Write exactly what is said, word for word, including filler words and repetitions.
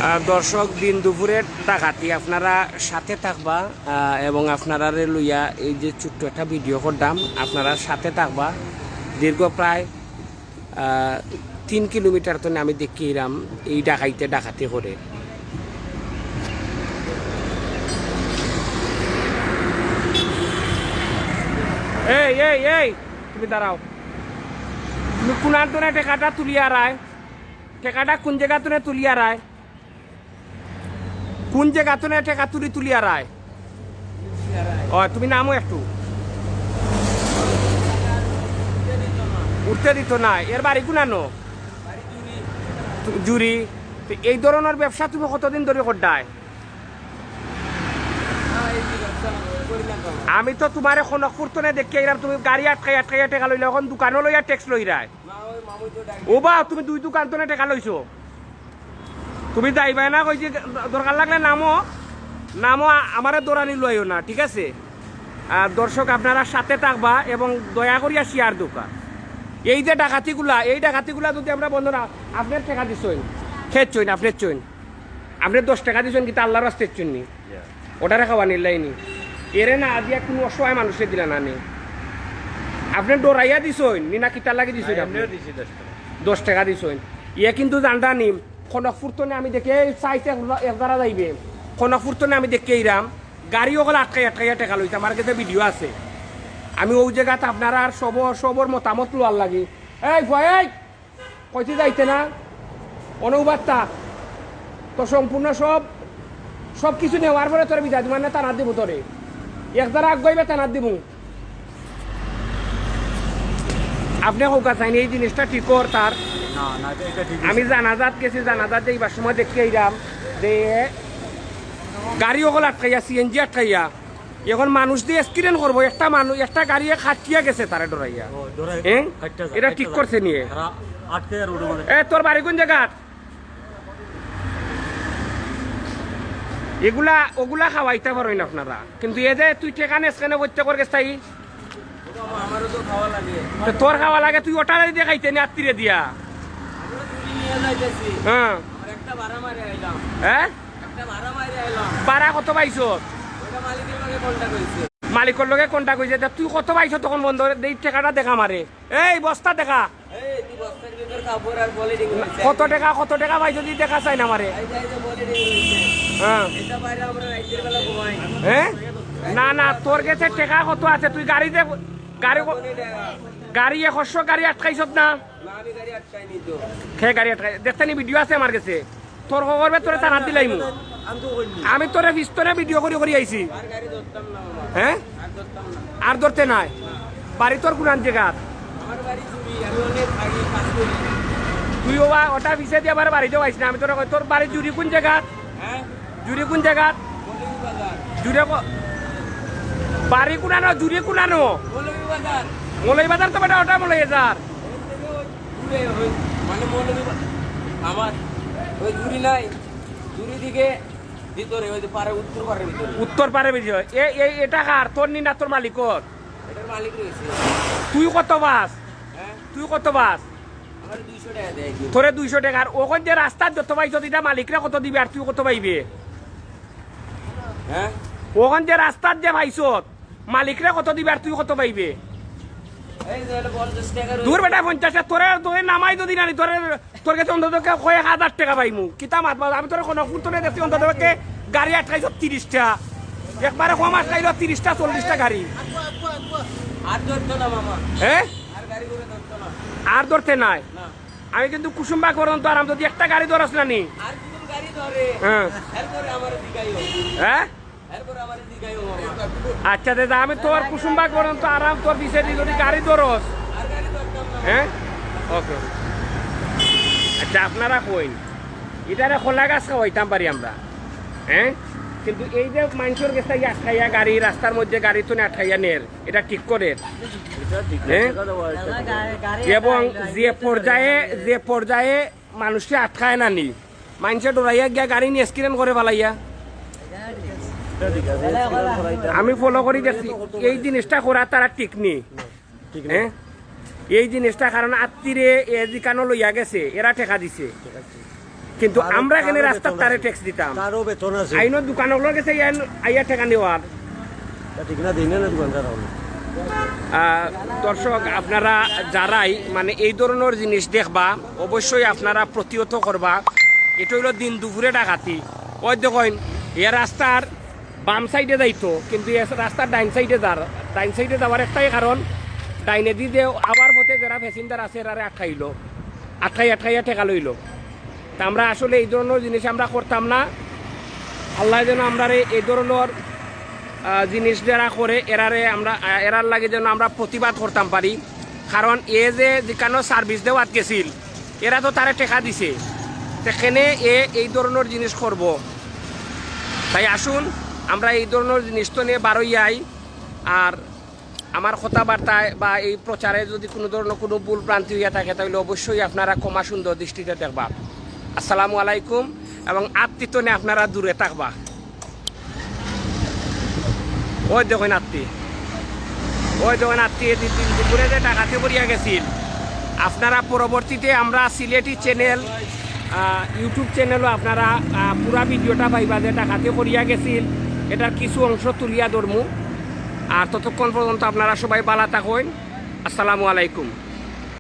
আহ, দর্শক, দিন দুপুরের ডাকাতি, আপনারা সাথে থাকবা, আহ, এবং আপনারারে লইয়া এই যে ছোট্ট একটা ভিডিও করলাম, আপনারা সাথে থাকবা। দীর্ঘ প্রায়, আহ, তিন কিলোমিটার তো আমি দেখিরাম এই ডাকাইতে ডাকাতি করে। এই, এই, এই, তুমি দাঁড়াও। তুমি কোন আন্তনে টেকাটা তুলিয়া রায়? টেকাটা কোন জায়গা তুলে তুলিয়া রায়? কোন জায়গা তুলে টেকা তুলি তুলিয়া রায়? ও, তুমি নামো একটু। উঠতে দিত না। এর বাড়ি কোনানো? জুরি। তো এই ধরনের ব্যবসা তুমি কতদিন ধরে করডায়? আমি তো তোমারে খনকপুর তনে দেখি আইলাম, তুমি গাড়ি আটকাই আটকাইয়া টেকা লইলা, এখন দোকানও লইয়া ট্যাক্স লইরায়। ও বা, তুমি দুই দোকান তনে টেকা লইছো। তুমি যাইবায় না, কইছি দরকার লাগলে নামো, নামো, আ-, আমারে দৌড়ানি লইও না, ঠিক আছে? আর দর্শক, আপনারা সাথে থাকবা এবং দয়া করিয়া শেয়ার দেউক্কা। এই যে ডাকাতিগুলা, এই ডাকাতিগুলা যদি আমরা বন্ধ না, আপনে টেকা দিছইন, খেয়েছইন, আপনে চইন, আপনে দশ টেকা দিছইন, কিন্তু আল্লাহর রাস্তায় চইন নি। ওটারে খাওয়ানির লাইনি। এরে না দিয়া কোনো অসহায় মানুষে দিলা না নি। আপনে ডরাইয়া দিছইন নি, না কিতার লাগি দিছইন আপনে? দশ টেকা দিছইন। ইয়ে কিন্তু জানতা নি, খনকপুর তনে আমি দেখি, এই সাইডে এক, এক জারা যাইবে। খনকপুর তনে আমি দেখি এইরাম, গাড়ি ওগুলো আটকাই আটকাইয়া টেকা লইতা, আমার কাছে ভিডিও আছে। আমি ওই জায়গাত আপনারা আর সব, সবর মতামত লওয়ার লাগি। এই ভয়, এই! কইতে যাইতে না? অনুবাদ থাক। তো সম্পূর্ণ সব, সব কিছু নেওয়ার পরে তোর বিদায় দিমু, মানে তানাত দিমু তোরে। এক জারা আগুয়াইবে তানাত দিমু। আপনে কউক্কা চাইন, এই জিনিসটা ঠিক কর তার। না, না, এটা, এটা ঠিক আছে। আমি জানাজাত গেছি, জানাজাত যাইবার সময় দেখি আইরাম যে গাড়ি ওগুলো আটকাইয়া, সিএনজি আটকাইয়া, এখন মানুষ দিয়ে অ্যাক্সিডেন্ট করবো, একটা মানুষ, একটা গাড়িয়ে খাটিয়া গেছে তারে ডরাইয়া। ও, ডরাই-, এ? খাটটা যায়, এটা খাটটা ঠিক যায়। করছে নিয়ে। এরা আটকে আর উঠে মানে। এ, তোর বাড়ি কোন জায়গাত? এগুলা, ওগুলা খাওয়াইতা পারইন আপনারা, কিন্তু এ যে তুই টেকা নেস কেনে বইতে কর গেছ তাই? ওটা আমারও তো খাওয়া লাগে। তো তোর খাওয়া লাগে, তুই ওটা দিয়ে খাইতে নি আত্তিরে দিয়া। আমরা চুরি নিয়ে যাইতেছি। হ্যাঁ। আমরা একটা ভাড়া মারে আইলাম। হ্যাঁ? একটা ভাড়া মারি আইলাম। ভাড়া কত পাইছো? ওটা মালিকের লগে কন্টাক্ট হইছে। মালিকর লগে কন্টাক্ট হইছে, তা তুই কত পাইছো তখন বন্ধ করে? এই টেকাটা দেখা আমারে। এই বস্তা দেখা। এই, তুই বস্তার ভিতর কাপড় আর পলিথিন রয়েছে। কত টেকা, কত টেকা পাইছো তুই দেখা চাই না আমারে। এই যে, এই যে পলিথিন রয়েছে। হ্যাঁ। এটা বাইরে আমরা রাইতের বেলা ঘুমাই। হ্যাঁ? না, না, তোর গেছে টেকা কত আছে? তুই গাড়ি দে, গাড়ি ক-, গাড়ি একশো গাড়ি আটকাইছত না? না, আমি গাড়ি আটকাইনি তো। খে গাড়ি আটকাই, দেখতে নি ভিডিও আছে আমার গেছে। তর্ক করবে, তোরে থানাত দিলাইমু। আমি তো কইনি। আমি তোরে পিস্তনে ভিডিও করি করি আইছি। আর গাড়ি ধরতাম না, মামা। হ্যাঁ? আর ধরতাম না। আর ধরতে নাই? বাড়ি তোর কোনান জাগাত? আমার বাড়ি জুড়ি, আমি অনেক আগে কাজ করি। তুই ওবা, ওটা পিছে দিয়ে আবার বাড়িতেও আইস না। আমি তোরে কই, তোর বাড়ি জুড়ি কোন জাগাত? হ্যাঁ? জুড়ি কোন জাগাত? মৌলভীবাজার। জুড়ে ক-, বাড়ি কোনানো, জুড়ি কোনানো? মৌলভীবাজার। মৌলভীবাজার তো বেটা, ওটা মৌলভীবাজার। ওই থেকে ওই দূরে, ওই মানে মৌলভীবাজার। আমার ওই জুড়ি নাই, জুড়ি দিকে ভিতরে, ওই যে পারে, উত্তর পারের ভিতরে। উত্তর পারে ভিতরে। এ, এ, এটা কার? তোর নি না তোর মালিকর? এটার মালিক রয়েছে। তুই কত পাস? হ্যাঁ? তুই কত পাস? আমার দুইশো টাকা দেয় কি? তোরে দুইশো টাকা। আর ওখান যে রাস্তার যত পাইছত, এটা মালিকরা কত দিবে আর তুই কত পাইবে? হ্যাঁ? ওখান যে রাস্তার যে পাইছত, মালিকরা কত দিবে আর তুই কত পাইবে? এই যে হলো পঞ্চাশ টাকা রয়েছে। দূর বেটা, পঞ্চাশ টাকা। তোরে, তোরে নামাই যদি না নি, তোরে, তোর গেছে অন্তত কয়েক হাজার টাকা পাইমু। কিতা মাত মাত, আমি তোরে কোনো ফুট তোরে দেখছি অন্তত গাড়ি আটকাইছ তিরিশটা। একবারে কম আটকাইল তিরিশটা, চল্লিশটা গাড়ি। আর ধরতো না, মামা। হ্যাঁ? আর গাড়ি করে ধরতো না। আর ধরতে নাই। না। আমি কিন্তু কুসুমবাগ পর্যন্ত আরাম, যদি একটা গাড়ি ধরস না নি। আর কুসুম গাড়ি ধরে। হ্যাঁ। এরপরে আমার দিকাইও। হ্যাঁ? এরপরে আমার দিকাইও, মামা। আচ্ছা দাদা, আমি তোর কুসুমবাগ পর্যন্ত আরাম, তোর পিছে দিয়ে যদি গাড়ি ধরস। আর গাড়ি ধরতাম না। হ্যাঁ? ওকে। আচ্ছা, আপনারা কইন, এটারে কলা গাছ খাওয়াইতাম পারি আমরা, হ্যাঁ? কিন্তু এই যে মানুষের গেছে আটকাইয়া গাড়ি, রাস্তার মধ্যে গাড়ি তো আটকাইয়া নের, এটা ঠিক করে? এটা ঠিক হ্যাঁ? না, এটা তো হয়, এটা ঠিক না। এবং যে পর্যায়ে, যে পর্যায়ে মানুষকে আটকায় না নি, মানুষে ডরাইয়া গিয়া গাড়ি নিয়ে অ্যাক্সিডেন্ট করে ফালাইয়া। আমি ফলো করি দেখছি, এই জিনিসটা করা তারা ঠিক নি। ঠিক না। হ্যাঁ, এই জিনিসটা কারণ আত্তিরে এ যেখানো লইয়া গেছে, এরা টেকা দিছে, কিন্তু তারও, আমরা এখানে তারও রাস্তার বেতন তারে আছে। ট্যাক্স দিতাম। তারও বেতন আছে। আইনর দোকানগুলোর গেছে আইয়া, আইয়া টেকা নেওয়ার। তা ঠিক না, দিনে না দোকানদার হবে। আহ, দর্শক, আপনারা যারাই মানে এই ধরনের জিনিস দেখবা, অবশ্যই আপনারা প্রতিহত করবা। এটা হইলো দিন দুপুরে ডাকাতি। ওই দেখইন, এ রাস্তার বাম সাইডে যাইতো, কিন্তু এ রাস্তার ডাইন সাইডে যার, ডাইন সাইডে যাওয়ার একটাই কারণ, ডাইনেদি যে আবার পথে যারা প্যাসেঞ্জার আছে, এরারে আটকাইলো, আটকাই আটকাইয়া টেকা লইলো। তা আমরা আসলে এই ধরনের জিনিস আমরা করতাম না। আল্লাহ যেন আমরারে এই ধরনের, আহ, জিনিস যারা করে, এরারে আমরা, আহ, এরার লাগি যেন আমরা প্রতিবাদ করতাম পারি। কারণ এ যে যেখানো সার্ভিস দেওয়াত গেছিল, এরা তো তারে টেকা দিছে, সেখানে এ এই ধরনের জিনিস করব। তাই আসুন, আমরা এই ধরনের জিনিস তো নিয়ে বারোই আই। আর আমার কথাবার্তায় বা এই প্রচারে যদি কোনো ধরনের কোনো ভুল ভ্রান্তি হইয়া থাকে, তাহলে অবশ্যই আপনারা ক্ষমা সুন্দর দৃষ্টিতে দেখবা। আসসালামু আলাইকুম। এবং আত্তিত্ব নিয়ে আপনারা দূরে থাকবা। ওই দেখইন আত্তি, ওই দেখইন আত্তি, এদিন দিন দুপুরে যে ডাকাতি করিয়া গেছিল, আপনারা পরবর্তীতে আমরা সিলেটি চ্যানেল, আহ, YouTube চ্যানেলও আপনারা, আহ, পুরা ভিডিওটা পাইবা যে ডাকাতি করিয়া গেছিল। এটার কিছু অংশ তুলিয়া ধরমু। আর ততক্ষণ পর্যন্ত আপনারা সবাই ভালা থাকইন। আসসালামু আলাইকুম।